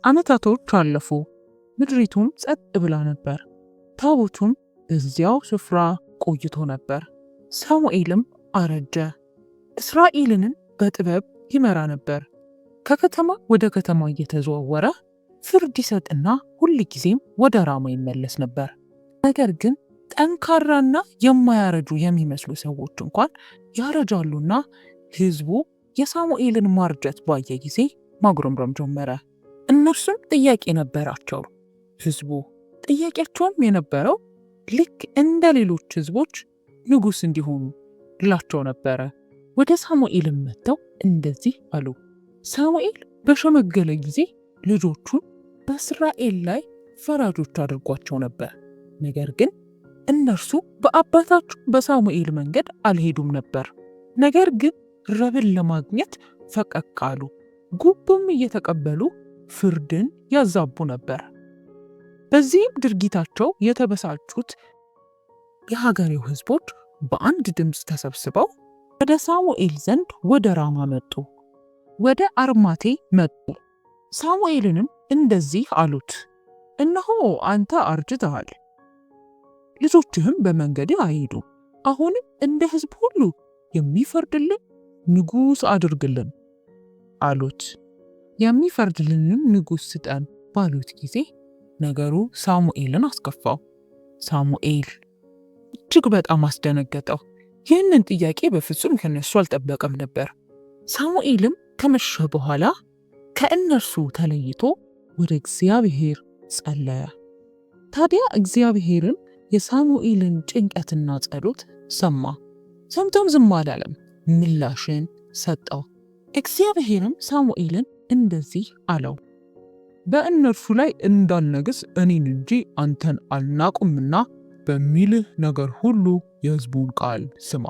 ዓመታቶች አለፉ፣ ምድሪቱም ጸጥ ብላ ነበር። ታቦቱም በዚያው ስፍራ ቆይቶ ነበር። ሳሙኤልም አረጀ፣ እስራኤልንም በጥበብ ይመራ ነበር። ከከተማ ወደ ከተማ እየተዘዋወረ ፍርድ ይሰጥና ሁል ጊዜም ወደ ራማ ይመለስ ነበር። ነገር ግን ጠንካራና የማያረጁ የሚመስሉ ሰዎች እንኳን ያረጃሉና ሕዝቡ የሳሙኤልን ማርጀት ባየ ጊዜ ማጉረምረም ጀመረ። እነርሱም ጥያቄ ነበራቸው። ሕዝቡ ጥያቄያቸውም የነበረው ልክ እንደ ሌሎች ሕዝቦች ንጉሥ እንዲሆኑ ላቸው ነበረ። ወደ ሳሙኤልም መጥተው እንደዚህ አሉ። ሳሙኤል በሸመገለ ጊዜ ልጆቹን በእስራኤል ላይ ፈራጆች አድርጓቸው ነበር። ነገር ግን እነርሱ በአባታቸው በሳሙኤል መንገድ አልሄዱም ነበር። ነገር ግን ረብን ለማግኘት ፈቀቅ አሉ። ጉቦም እየተቀበሉ ፍርድን ያዛቡ ነበር። በዚህም ድርጊታቸው የተበሳጩት የሀገሬው ሕዝቦች በአንድ ድምፅ ተሰብስበው ወደ ሳሙኤል ዘንድ ወደ ራማ መጡ። ወደ አርማቴ መጡ። ሳሙኤልንም እንደዚህ አሉት፣ እነሆ አንተ አርጅተሃል፣ ልጆችህም በመንገድህ አይሄዱም። አሁንም እንደ ሕዝብ ሁሉ የሚፈርድልን ንጉሥ አድርግልን አሉት። የሚፈርድልንም ንጉሥ ስጠን ባሉት ጊዜ ነገሩ ሳሙኤልን አስከፋው። ሳሙኤል እጅግ በጣም አስደነገጠው። ይህንን ጥያቄ በፍጹም ከነሱ አልጠበቀም ነበር። ሳሙኤልም ከመሸ በኋላ ከእነርሱ ተለይቶ ወደ እግዚአብሔር ጸለየ። ታዲያ እግዚአብሔርም የሳሙኤልን ጭንቀትና ጸሎት ሰማ። ሰምቶም ዝም አላለም፣ ምላሽን ሰጠው። እግዚአብሔርም ሳሙኤልን እንደዚህ አለው፣ በእነርሱ ላይ እንዳልነግስ እኔን እንጂ አንተን አልናቁምና በሚልህ ነገር ሁሉ የሕዝቡን ቃል ስማ።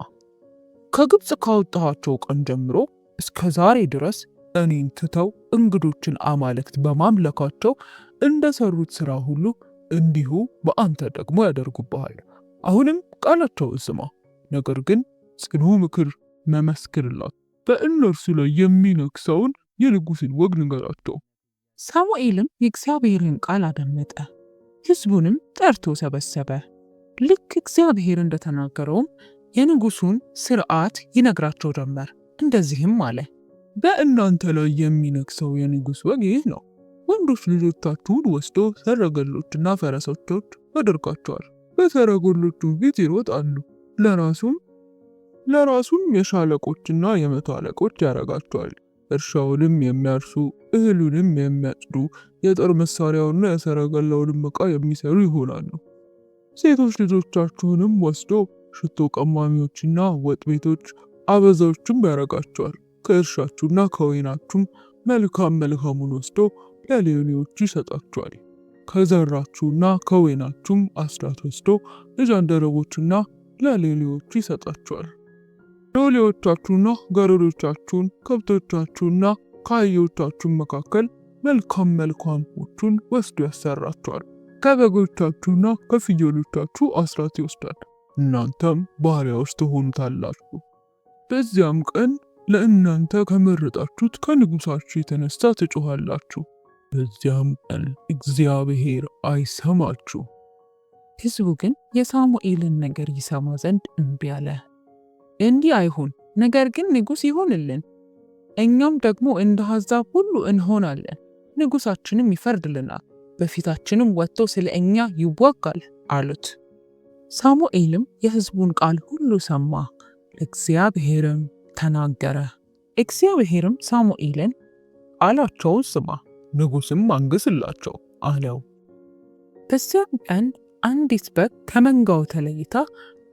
ከግብፅ ካወጣኋቸው ቀን ጀምሮ እስከ ዛሬ ድረስ እኔን ትተው እንግዶችን አማልክት በማምለካቸው እንደሰሩት ሥራ ሁሉ እንዲሁ በአንተ ደግሞ ያደርጉብሃል። አሁንም ቃላቸውን ስማ፣ ነገር ግን ጽኑ ምክር መመስክርላት። በእነርሱ ላይ የሚነግሰውን የንጉሥን ወግ ንገራቸው። ሳሙኤልም የእግዚአብሔርን ቃል አደመጠ፣ ሕዝቡንም ጠርቶ ሰበሰበ። ልክ እግዚአብሔር እንደተናገረውም የንጉሱን ስርዓት ይነግራቸው ጀመር። እንደዚህም አለ። በእናንተ ላይ የሚነግሰው የንጉሥ ወግ ይህ ነው። ወንዶች ልጆቻችሁን ወስዶ ሰረገሎችና ፈረሶች ያደርጋቸዋል። በሰረገሎቹ ፊት ይሮጣሉ። ለራሱም የሻለቆችና የመቶ አለቆች ያደርጋቸዋል። እርሻውንም የሚያርሱ እህሉንም የሚያጭዱ የጦር መሳሪያውና የሰረገላውንም ዕቃ የሚሰሩ ይሆናሉ። ሴቶች ልጆቻችሁንም ወስዶ ሽቶ ቀማሚዎችና ወጥ ቤቶች አበዛዎችም ያደርጋቸዋል። ከእርሻችሁና ከወይናችሁም መልካም መልካሙን ወስዶ ለሌሎቹ ይሰጣቸዋል። ከዘራችሁና ከወይናችሁም አስራት ወስዶ ለጃንደረቦችና ለሌሎቹ ይሰጣቸዋል። ሎሌዎቻችሁና ገረዶቻችሁን ከብቶቻችሁና ከአህዮቻችሁን መካከል መልካም መልካሞቹን ወስዶ ያሰራቸዋል። ከበጎቻችሁና ከፍየሎቻችሁ አስራት ይወስዳል። እናንተም ባሪያዎች ትሆኑታላችሁ። በዚያም ቀን ለእናንተ ከመረጣችሁት ከንጉሳችሁ የተነሳ ትጮኻላችሁ። በዚያም ቀን እግዚአብሔር አይሰማችሁ። ሕዝቡ ግን የሳሙኤልን ነገር ይሰማ ዘንድ እምቢ አለ። እንዲህ አይሁን፣ ነገር ግን ንጉሥ ይሁንልን፣ እኛም ደግሞ እንደ አሕዛብ ሁሉ እንሆናለን፣ ንጉሳችንም ይፈርድልናል፣ በፊታችንም ወጥቶ ስለ እኛ ይዋጋል አሉት። ሳሙኤልም የሕዝቡን ቃል ሁሉ ሰማ፣ ለእግዚአብሔርም ተናገረ። እግዚአብሔርም ሳሙኤልን ቃላቸውን ስማ፣ ንጉሥም አንግስላቸው አለው። በዚያም ቀን አንዲት በግ ከመንጋው ተለይታ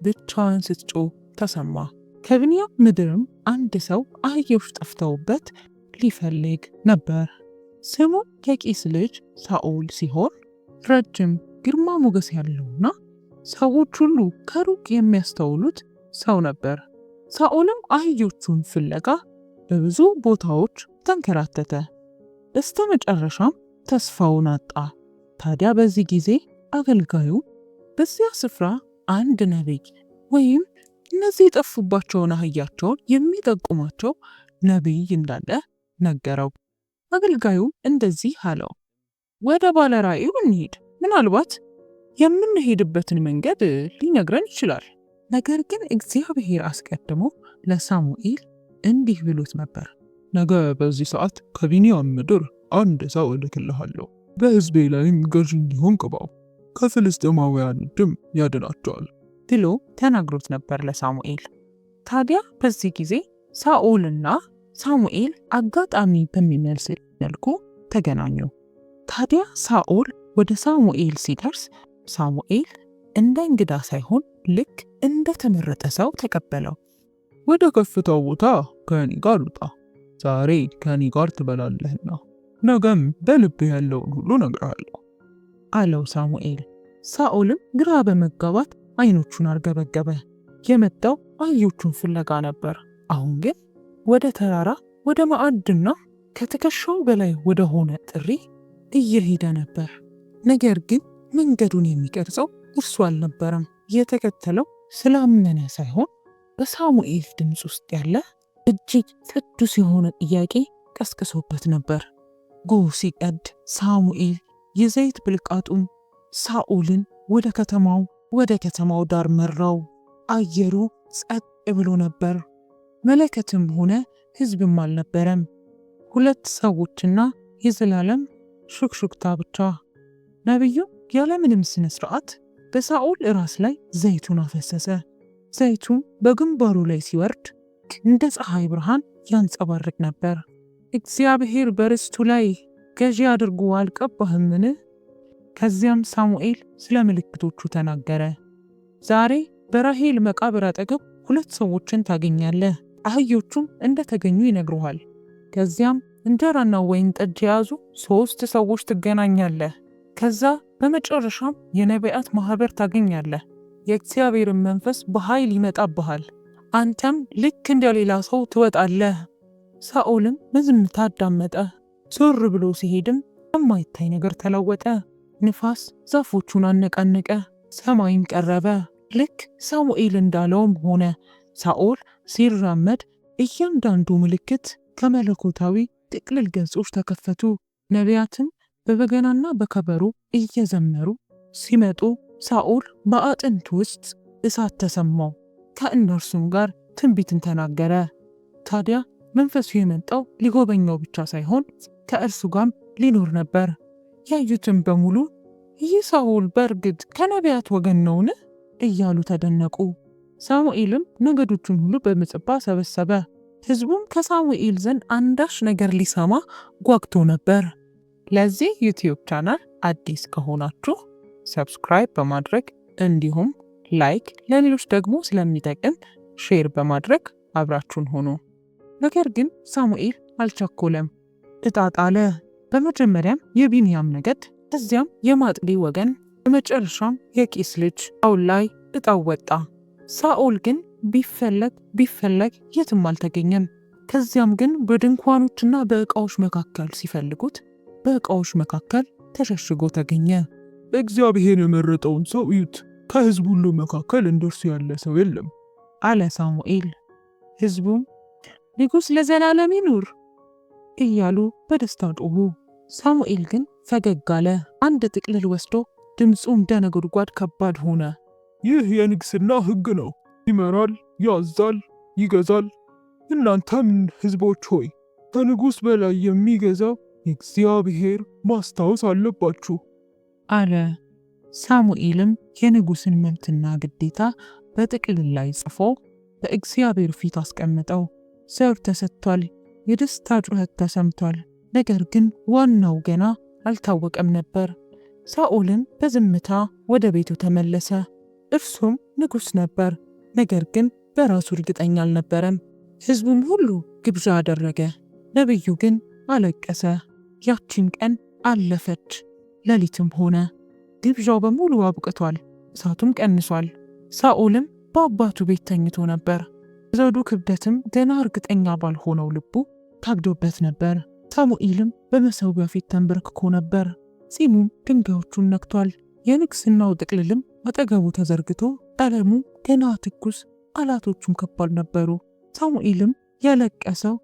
ብቻዋን ስትጮህ ተሰማ። ከብንያም ምድርም አንድ ሰው አህዮች ጠፍተውበት ሊፈልግ ነበር። ስሙ የቂስ ልጅ ሳኦል ሲሆን ረጅም ግርማ ሞገስ ያለውና ሰዎች ሁሉ ከሩቅ የሚያስተውሉት ሰው ነበር። ሳኦልም አህዮቹን ፍለጋ በብዙ ቦታዎች ተንከራተተ። በስተ መጨረሻም ተስፋውን አጣ። ታዲያ በዚህ ጊዜ አገልጋዩ በዚያ ስፍራ አንድ ነቢይ ወይም እነዚህ የጠፉባቸውን አህያቸውን የሚጠቁማቸው ነቢይ እንዳለ ነገረው። አገልጋዩ እንደዚህ አለው፣ ወደ ባለ ራእዩ እንሂድ፣ ምናልባት የምንሄድበትን መንገድ ሊነግረን ይችላል። ነገር ግን እግዚአብሔር አስቀድሞ ለሳሙኤል እንዲህ ብሎት ነበር፣ ነገ በዚህ ሰዓት ከቢንያም ምድር አንድ ሰው እልክልሃለሁ፣ በሕዝቤ ላይም ገዥ እንዲሆን ቅባው፣ ከፍልስጥኤማውያን እጅም ያድናቸዋል ብሎ ተናግሮት ነበር ለሳሙኤል። ታዲያ በዚህ ጊዜ ሳኦልና ሳሙኤል አጋጣሚ በሚመስል መልኩ ተገናኙ። ታዲያ ሳኦል ወደ ሳሙኤል ሲደርስ ሳሙኤል እንደ እንግዳ ሳይሆን ልክ እንደ ተመረጠ ሰው ተቀበለው። ወደ ከፍታው ቦታ ከእኔ ጋር ውጣ፣ ዛሬ ከእኔ ጋር ትበላለህና ነገም በልብህ ያለውን ሁሉ እነግርሃለሁ አለው ሳሙኤል። ሳኦልም ግራ በመጋባት አይኖቹን አርገበገበ። የመጣው አህዮቹን ፍለጋ ነበር። አሁን ግን ወደ ተራራ፣ ወደ ማዕድና ከትከሻው በላይ ወደ ሆነ ጥሪ እየሄደ ነበር። ነገር ግን መንገዱን የሚቀርጸው እርሱ አልነበረም። የተከተለው ስላመነ ሳይሆን በሳሙኤል ድምፅ ውስጥ ያለ እጅግ ቅዱስ የሆነ ጥያቄ ቀስቅሶበት ነበር። ጎህ ሲቀድ ሳሙኤል የዘይት ብልቃጡን ሳኦልን ወደ ከተማው ዳር መራው። አየሩ ጸጥ ብሎ ነበር። መለከትም ሆነ ሕዝብም አልነበረም። ሁለት ሰዎችና የዘላለም ሹክሹክታ ብቻ። ነቢዩ ያለምንም ስነ ስርዓት በሳኦል ራስ ላይ ዘይቱን አፈሰሰ። ዘይቱም በግንባሩ ላይ ሲወርድ እንደ ፀሐይ ብርሃን ያንጸባርቅ ነበር። እግዚአብሔር በርስቱ ላይ ገዢ አድርጎ አልቀባህምን? ከዚያም ሳሙኤል ስለ ምልክቶቹ ተናገረ። ዛሬ በራሄል መቃብር አጠገብ ሁለት ሰዎችን ታገኛለህ፣ አህዮቹም እንደተገኙ ይነግሩሃል። ከዚያም እንጀራና ወይን ጠጅ የያዙ 3 ሰዎች ትገናኛለህ። ከዛ በመጨረሻም የነቢያት ማህበር ታገኛለህ። የእግዚአብሔርን መንፈስ በኃይል ይመጣብሃል፣ አንተም ልክ እንደ ሌላ ሰው ትወጣለህ። ሳኦልም በዝምታ አዳመጠ። ዞር ብሎ ሲሄድም የማይታይ ነገር ተለወጠ። ንፋስ ዛፎቹን አነቃነቀ፣ ሰማይም ቀረበ። ልክ ሳሙኤል እንዳለውም ሆነ። ሳኦል ሲራመድ እያንዳንዱ ምልክት ከመለኮታዊ ጥቅልል ገጾች ተከፈቱ። ነቢያትም በበገናና በከበሮ እየዘመሩ ሲመጡ ሳኦል በአጥንቱ ውስጥ እሳት ተሰማው፣ ከእነርሱም ጋር ትንቢትን ተናገረ። ታዲያ መንፈሱ የመጣው ሊጎበኘው ብቻ ሳይሆን ከእርሱ ጋርም ሊኖር ነበር። ያዩትም በሙሉ ይህ ሳኦል በእርግጥ ከነቢያት ወገን ነውን? እያሉ ተደነቁ። ሳሙኤልም ነገዶቹን ሁሉ በምጽጳ ሰበሰበ። ሕዝቡም ከሳሙኤል ዘንድ አንዳች ነገር ሊሰማ ጓግቶ ነበር። ለዚህ YouTube channel አዲስ ከሆናችሁ subscribe በማድረግ እንዲሁም like፣ ለሌሎች ደግሞ ስለሚጠቅም share በማድረግ አብራችሁን ሆኑ። ነገር ግን ሳሙኤል አልቸኮለም፣ ዕጣ ጣለ። በመጀመሪያም የቢንያም ነገድ፣ ከዚያም የማጥሊ ወገን፣ በመጨረሻም የቂስ ልጅ ሳኦል ላይ ዕጣው ወጣ። ሳኦል ግን ቢፈለግ ቢፈለግ የትም አልተገኘም። ከዚያም ግን በድንኳኖችና በዕቃዎች መካከል ሲፈልጉት በዕቃዎች መካከል ተሸሽጎ ተገኘ። እግዚአብሔር የመረጠውን ሰው እዩት፣ ከሕዝብ ሁሉ መካከል እንደርሱ ያለ ሰው የለም አለ ሳሙኤል። ሕዝቡም ንጉሥ ለዘላለም ይኑር እያሉ በደስታ ጮሁ። ሳሙኤል ግን ፈገግ አለ። አንድ ጥቅልል ወስዶ ድምፁ እንደ ነጎድጓድ ከባድ ሆነ። ይህ የንግስና ሕግ ነው። ይመራል፣ ያዛል፣ ይገዛል። እናንተም ሕዝቦች ሆይ ከንጉሥ በላይ የሚገዛ የእግዚአብሔር ማስታወስ አለባችሁ አለ። ሳሙኤልም የንጉሥን መብትና ግዴታ በጥቅልል ላይ ጽፎ በእግዚአብሔር ፊት አስቀምጠው። ዘውድ ተሰጥቷል፣ የደስታ ጩኸት ተሰምቷል። ነገር ግን ዋናው ገና አልታወቀም ነበር። ሳኦልም በዝምታ ወደ ቤቱ ተመለሰ። እርሱም ንጉሥ ነበር፣ ነገር ግን በራሱ እርግጠኛ አልነበረም። ሕዝቡም ሁሉ ግብዣ አደረገ፣ ነቢዩ ግን አለቀሰ። ያቺን ቀን አለፈች፣ ሌሊትም ሆነ። ግብዣው በሙሉ አብቅቷል፣ እሳቱም ቀንሷል። ሳኦልም በአባቱ ቤት ተኝቶ ነበር። ዘውዱ ክብደትም ገና እርግጠኛ ባልሆነው ልቡ ታግዶበት ነበር። ሳሙኤልም በመሠዊያው ፊት ተንበርክኮ ነበር። ጺሙም ድንጋዮቹን ነክቷል። የንግስናው ጥቅልልም አጠገቡ ተዘርግቶ ቀለሙ ገና ትኩስ፣ ቃላቶቹም ከባድ ነበሩ። ሳሙኤልም ያለቀሰው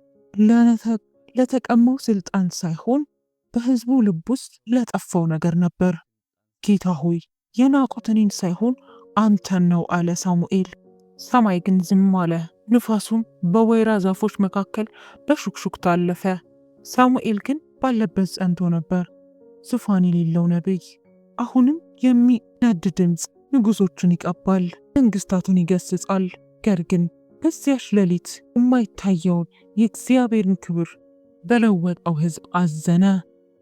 ለተቀማው ስልጣን ሳይሆን በሕዝቡ ልብ ውስጥ ለጠፋው ነገር ነበር። ጌታ ሆይ፣ የናቁት እኔን ሳይሆን አንተን ነው አለ ሳሙኤል። ሰማይ ግን ዝም አለ። ንፋሱም በወይራ ዛፎች መካከል በሹክሹክታ አለፈ። ሳሙኤል ግን ባለበት ጸንቶ ነበር። ዙፋን የሌለው ነቢይ፣ አሁንም የሚነድ ድምፅ ንጉሶችን ይቀባል፣ መንግስታቱን ይገስጻል። ነገር ግን በዚያች ሌሊት የማይታየውን የእግዚአብሔርን ክብር በለወጠው ሕዝብ አዘነ።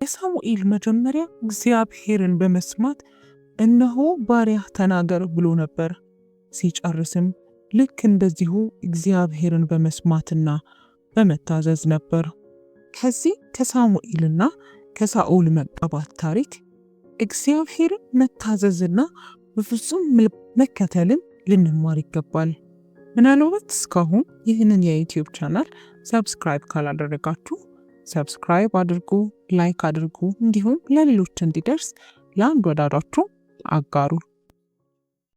የሳሙኤል መጀመሪያ እግዚአብሔርን በመስማት እነሆ ባሪያህ ተናገር ብሎ ነበር። ሲጨርስም ልክ እንደዚሁ እግዚአብሔርን በመስማትና በመታዘዝ ነበር። ከዚህ ከሳሙኤልና ከሳኦል መቀባት ታሪክ እግዚአብሔርን መታዘዝና በፍጹም መከተልን ልንማር ይገባል። ምናልባት እስካሁን ይህንን የ YouTube channel subscribe ካላደረጋችሁ subscribe አድርጉ፣ like አድርጉ፣ እንዲሁም ለሌሎች እንዲደርስ ለአንድ ወዳጃችሁ አጋሩ።